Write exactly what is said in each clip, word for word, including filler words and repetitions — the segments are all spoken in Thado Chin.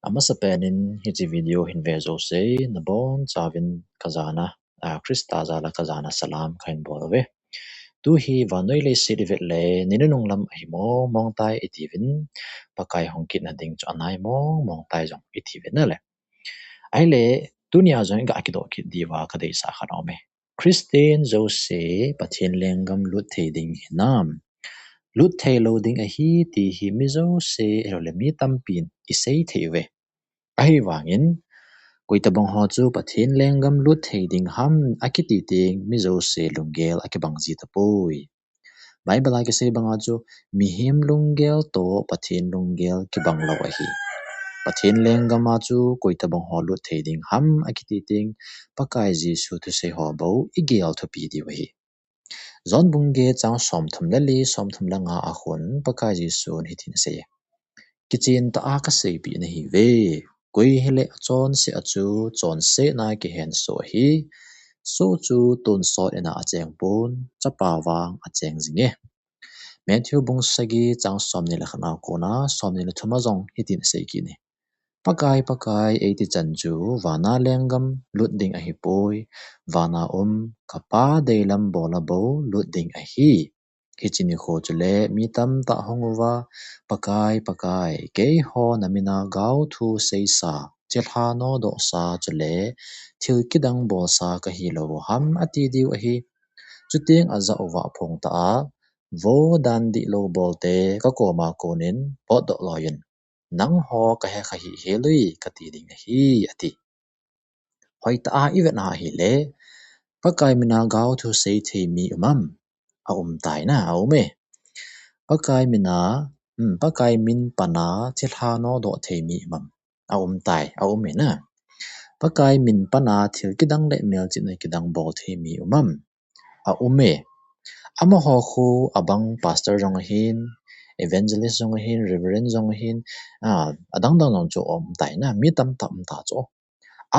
Amasapen in hiche video hin ve jouse nabonchauvin kajana, a, Christa jal a kajana salam kahin bol uve. Tu hi vannoi leiset ivet le, ni nunung lam ahi mong mong tai itiuvin, Pakai hung kitna ding chu anai mong mong tai jong itiuvin ahile. Ahile, tunia jong iga kidoh kit diuva kadeisah khat aume. Christian jouse Pathen lenggam lut thei ding hinam? Lut theilou ding ahi ti hi mi jouse ahiloule mi tampin isei thei uve. Ahivangin, koitobang ho chu Pathen lenggam lut thei ding ham akiti teng mi jouse lunggel akibang ji tapoi. Bible a kisei banga chu mihem lunggel toh Pathen lunggel kibang lou ahi. Pathen lenggam a chu koitobang ho lut thei ding ham akiti teng Pakai Jesu thusei ho bou igel thupi diu ahi. John bung get chang somthum le li, somthum le nga a khun Pakai Jesun hitin asei e. Kichen tah a kaseipeh nahiuve. Koi hile achonset a chu chonsetna kihensoh ahi. Soh chu tonsot in a acheng pon, chapa vang acheng jinge. Matthew bung sagi chang somni le khat a kona somni le thum a jong hitin asei kit e. Pakai, Pakai, eiti chan chu vana lenggam lut ding ahipoi, vana um ka Pa deilam bol a bou lut ding ahi. Hiche nikho chule mi tamtah hung uva, Pakai, Pakai, keiho namin a gaothu seisa, thilha nodohsa chule thil kidang bolsa kahilou u ham ati diu ahi. Chuteng ajah uva aphong tah a, Vo dan dihlou bolte, kakoma konin potdoh loiyin, nangho kahekha hih hel ui kati ding ahi, ati. Hoitah a ivet na ahile, Pakai min a gaothu sei thei mi um am? Aum tai na, aum e. Pakai min a, hmm, Pakai min pan a thilha nodoh thei mi um am? Aum tai, aum e na. Pakai min pan a thil kidang le melchihna kidang bol thei mi um am? Aum e. Amaho khu abang pastor jong ahin, evangelist jong ahin, reverend jong ahin, a, adang dang jong chu aum tai na, mi tamtah um ta chu.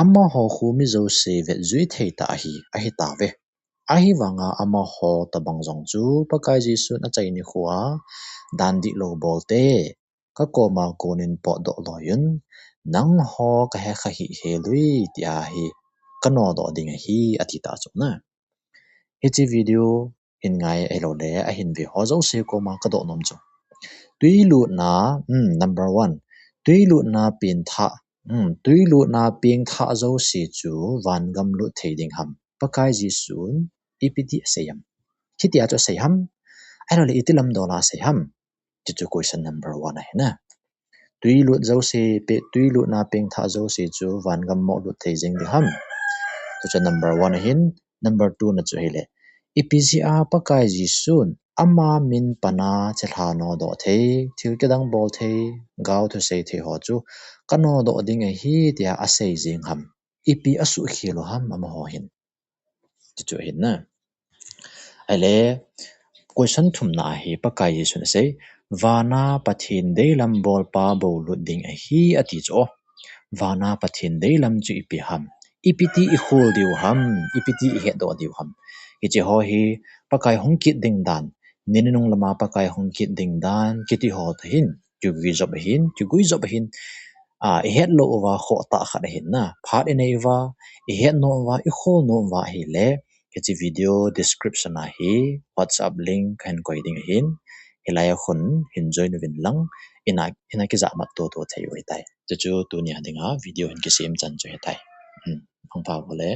Amaho khu mi jouse vetjui thei tah ahi, ahitauve. Ahivanga amaho tobang jong chu Pakai Jesun achai nikho a, Dan dihlou bolte, kakoma konin potdoh loiyin, nangho kahekha hih hel ui tia hi kanodoh ding ahi, ati ta chu na. Hiche video hin ngai ahiloule ahin ve ho jouse koma kadoh nom chu, twi lutna, hmm, number one, twi lutna pengthah, hmm, twi lutna pengthah jouse chu vangam lut thei ding ham? Pakai Jesun ipi ti asei ham? Hitia chu asei ham? Ahiloule iti lam dol a asei ham? Chuchu question number one ahi na. Twi lut jouse, twi lutna pengthah jouse chu vangam moh lut thei jeng ding ham? Chuchu number one ahin, number two na chu ahile, ipi jeh a Pakai Jesun ama min pan a thilha nodoh thei, thil kidang bol thei, gaothu sei thei ho chu kanodoh ding ahi tia asei jeng ham? Ipi asuhkhel u ham amaho hin? Chuchu ahin na. Ahile, question thumna ahi, Pakai Jesun asei, vana Pathen deilam bolpa bou lut ding ahi ati chu. Vana Pathen deilam chu ipi ham? Ipi ti ikhol diu ham? Ipi ti ihetdoh diu ham? Hiche ho hi Pakai hung kit ding dan, ni nunung lam a Pakai hung kit ding dan kiti ho toh hin kiguijop ahin, kiguijop ahin, a, ihetlou uva khohtah khat ahin na. Phat inei uva, ihet nom uva, ikhol nom uva ahile, hiche video description a hi WhatsApp link kahin koi ding ahin, hilai a khun hin join uvin lang, ina, ina kijahmat toto thei u ahitai. Chuchu tunia dinga video hin kisem chan chu ahitai. Hmm, mangpha uvo le.